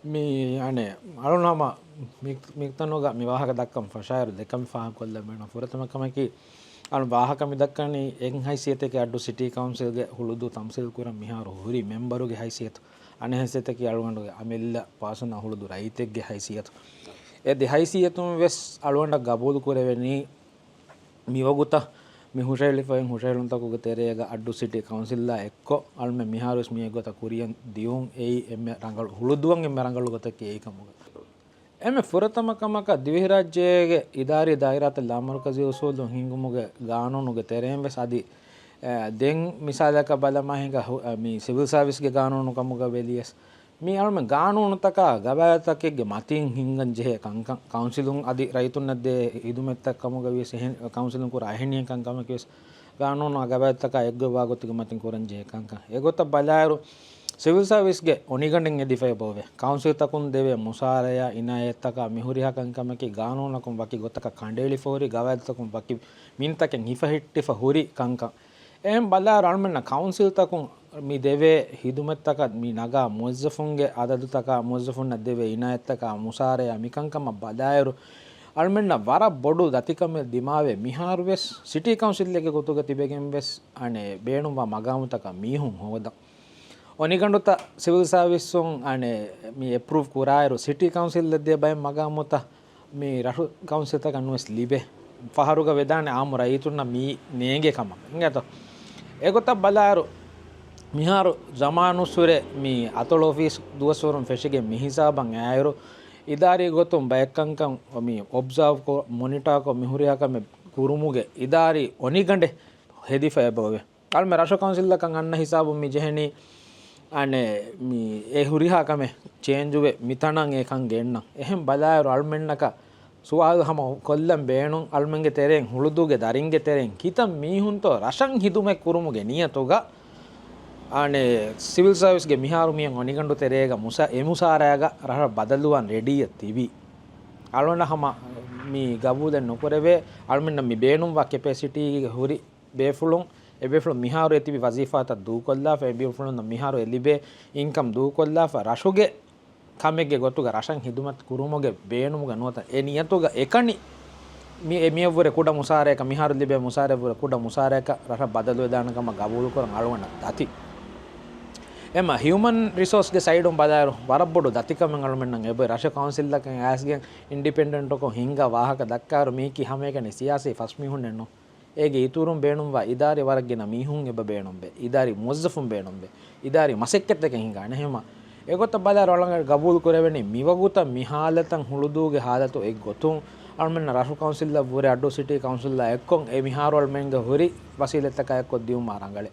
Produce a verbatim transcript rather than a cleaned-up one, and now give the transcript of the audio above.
މި އަނެއް އަޅުން ހަމަ މި-، މިތަނުގަ މި ވާހަކަ ދައްކަން ފަށާއިރު ދެކަން ފާހަގަކޮށްލަން ބޭނުން. ފުރަތަމަ ކަމަކީ، އަޅުން ވާހަކަ މި ދައްކަނީ އެއް ހައިސިއްޔަތަކީ އައްޑޫ ސިޓީ ކައުންސިލްގެ ހުޅުދޫ ތަމްސީލް ކުރަން މިހާރު ހުރި މެމްބަރުގެ ހައިސިއްޔަތު. އަނެއް ހައިސިއްޔަތަކީ އަޅުގަނޑުގެ އަމިއްލަ ޕާސަނަލް ހުޅުދޫ ރައްޔިތެއްގެ ހައިސިއްޔަތު. އެ ދެ ހައިސިއްޔަތުން ވެސް އަޅުގަނޑަށް ގަބޫލު ކުރެވެނީ، މިވަގުތަށް މި ހުށަހެޅިފައި ހުށަހެޅުންތަކުގެ ތެރޭގަ އައްޑޫ ސިޓީ ކައުންސިލްއާ އެއްކޮށް، އަޅުމެން މިހާރުވެސް މި އެގޮތަށް ކުރިއަށް ދިޔުން އެއީ އެންމެ ރަނގަޅު، ހުޅުދޫއަށް އެންމެ ރަނގަޅު ގޮތަކީ އެއީ ކަމުގަ. އެންމެ ފުރަތަމަ ކަމަކަށް ދިވެހިރާއްޖޭގެ އިދާރީ ދާއިރާތައް ލާމަރުކަޒީ އުސޫލުން ހިންގުމުގެ ގާނޫނުގެ ތެރެއިން ވެސް އަދި، އެ، ދެން މިސާލަކަށް ބަލަމާ ހިނގާ ހު-، އެ، މި ސިވިލް ސާވިސްގެ ގާނޫނު ކަމުގަ ވެލިޔަސް، މި އަޅުމެން ގާނޫނުތަކާ ގަވާއިދުތަކެއްގެ މަތިން ހިންގަން ޖެހޭ ކަންކަން، ކައުންސިލުން އަދި ރައްޔިތުންނަށް ދޭ ހިދުމަތްތައް ކަމުގަ ވިޔަސް އެހެން، ކައުންސިލުން ކުރާ އެހެނިހެން ކަންކަމަކީ ވެސް ގާނޫނާ ގަވާއިދުތަކާ އެއްގޮތްވާ ގޮތުގެ މަތިން ކުރަން ޖެހޭ ކަންކަން. އެގޮތަށް ބަލާއިރު، ސިވިލް ސާވިސްގެ އޮނިގަނޑެއް އެދިފައި އެބައޮވޭ. ކައުންސިލްތަކުން ދެވޭ މުސާރަޔާ އިނާޔަތްތަކާ މިހުރިހާ ކަންކަމަކީ ގާނޫނަކުން ވަކި ގޮތަކަށް ކަނޑައެޅިފަ ހުރި، ގަވާއިދުތަކުން ވަކި މިންތަކެއް ހިފަހެއްޓިފަ ހުރި ކަންކަން. އެހެން ބަލާއިރު އަޅުމެންނަށް ކައުންސިލްތަކުން މި ދެވޭ ހިދުމަތްތަކަށް މި ނަގާ މުވައްޒަފުންގެ އަދަދުތަކާ، މުވައްޒަފުންނަށް ދެވޭ އިނާޔަތްތަކާ، މުސާރަޔާ މިކަންކަމަށް ބަލާއިރު، އަޅުމެންނަށް ވަރަށް ބޮޑު ދަތިކަމެއް ދިމާވޭ. މިހާރު ވެސް ސިޓީ ކައުންސިލްއެއްގެ ގޮތުގަ ތިބެގެން ވެސް އަނެއް ބޭނުންވާ މަގާމުތަކަށް މީހުން ހޯދަން. އޮނިގަނޑުތައް ސިވިލް ސާވިސްއުން އަނެއް މި އެޕްރޫވް ކުރާއިރު، ސިޓީ ކައުންސިލްއަށް ދޭ ބައެއް މަގާމުތައް މި ރަށު ކައުންސިލްތަކަށް ނުވެސް ލިބޭ. ފަހަރުގަ ވެދާނެ އާއްމު ރައްޔިތުންނަށް މި ނޭނގޭ ކަމަށް. އިނގޭތޯ؟ އެގޮތަށް ބަލާއިރު، މިހާރު ޒަމާނުއްސުރެ މި އަތޮޅު އޮފީސް ދުވަސްވަރުން ފެށިގެން މި ހިސާބަށް އައިއިރު، އިދާރީ ގޮތުން ބައެއް ކަންކަން މި އޮބްޒާވްކޮށް، މޮނިޓާކޮށް، މި ހުރިހާ ކަމެއް ކުރުމުގެ އިދާރީ އޮނިގަނޑެއް ހެދިފަ އެބައޮވޭ. އަޅުމެން ރަށު ކައުންސިލްތަކަށް އަންނަ ހިސާބުން މި ޖެހެނީ، އަނެއް، މި އެ ހުރިހާ ކަމެއް ޗޭންޖުވެ، މިތަނަށް އެ ކަން ގެންނަން. އެހެން ބަލާއިރު އަޅުމެންނަކަށް ސުވާލު ހަމަ ކޮށްލަން ބޭނުން، އަޅުމެންގެ ތެރެއިން، ހުޅުދޫގެ ދަރިންގެ ތެރެއިން ކިތައް މީހުންތޯ ރަށަށް ހިދުމަތް ކުރުމުގެ ނިޔަތުގަ، އަނެއް، ސިވިލް ސާވިސްގެ މިހާރު މިއަށް އޮނިގަނޑު ތެރޭގަ މުސާ-، އެ މުސާރަޔާގަ ރަށަށް ބަދަލުވާން ރެޑީއަށް ތިބީ. އަޅުގަނޑަށް ހަމަ މި ގަބޫލެއް ނުކުރެވޭ. އަޅުމެންނަށް މި ބޭނުންވާ ކެޕޭސިޓީގެ ހުރި ބޭފުޅުން، އެބޭފުޅުން މިހާރު އެތިބި ވަޒީފާތައް ދޫކޮށްލާފަ، އެބޭފުޅުންނަށް މިހާރު އެ ލިބޭ އިންކަމް ދޫކޮށްލާފަ، ރަށުގެ ކަމެއްގެ ގޮތުގަ ރަށަށް ހިދުމަތް ކުރުމުގެ ބޭނުމުގަ ނުވަތަ އެ ނިޔަތުގަ އެކަނި މި-، އެ މިއަށްވުރެ ކުޑަ މުސާރަޔަކަށް، މިހާރު ލިބޭ މުސާރަޔަށްވުރެ ކުޑަ މުސާރަޔަކަށް ރަށަށް ބަދަލުވެދާނެ ކަމަށް ގަބޫލުކުރަން އަޅުގަނޑަށް ދަތި. އެމަ ހިއުމަން ރިސޯސްގެ ސައިޑުން ބަލާއިރު، ވަރަށް ބޮޑު ދަތިކަމެއް އަޅުމެންނަށް އެބައޮތް. ރަށު ކައުންސިލްތަކަށް އައިސްގެން އިންޑިޕެންޑެންޓުކޮށް ހިންގާ ވާހަކަ ދައްކާއިރު، މީކީ ހަމައެކަނި ސިޔާސީ ފަސް މީހުންނެއް ނޫން. އޭގެ އިތުރުން ބޭނުންވާ އިދާރީ ވަރަށް ގިނަ މީހުން އެބަ ބޭނުންވޭ. އިދާރީ މުވައްޒަފުން ބޭނުންވޭ. އިދާރީ މަސައްކަތްތަކެއް ހިނގާނެ. ހަމަ އެގޮތަށް ބަލާއިރު އަޅުގަނޑު ގަބޫލު ކުރެވެނީ، މިވަގުތަށް މި ހާލަތަށް ހުޅުދޫގެ ހާލަތު އެއްގޮތުން އަޅުމެންނަށް ރަށު ކައުންސިލްއަށްވުރެ އައްޑޫ ސިޓީ ކައުންސިލްއާ އެއްކޮށް، އެ މިހާރު އަޅުމެންގެ ހުރި ވަސީލަތްތަކާ އެއްކޮށް ދިޔުމާ ރަނގަޅޭ.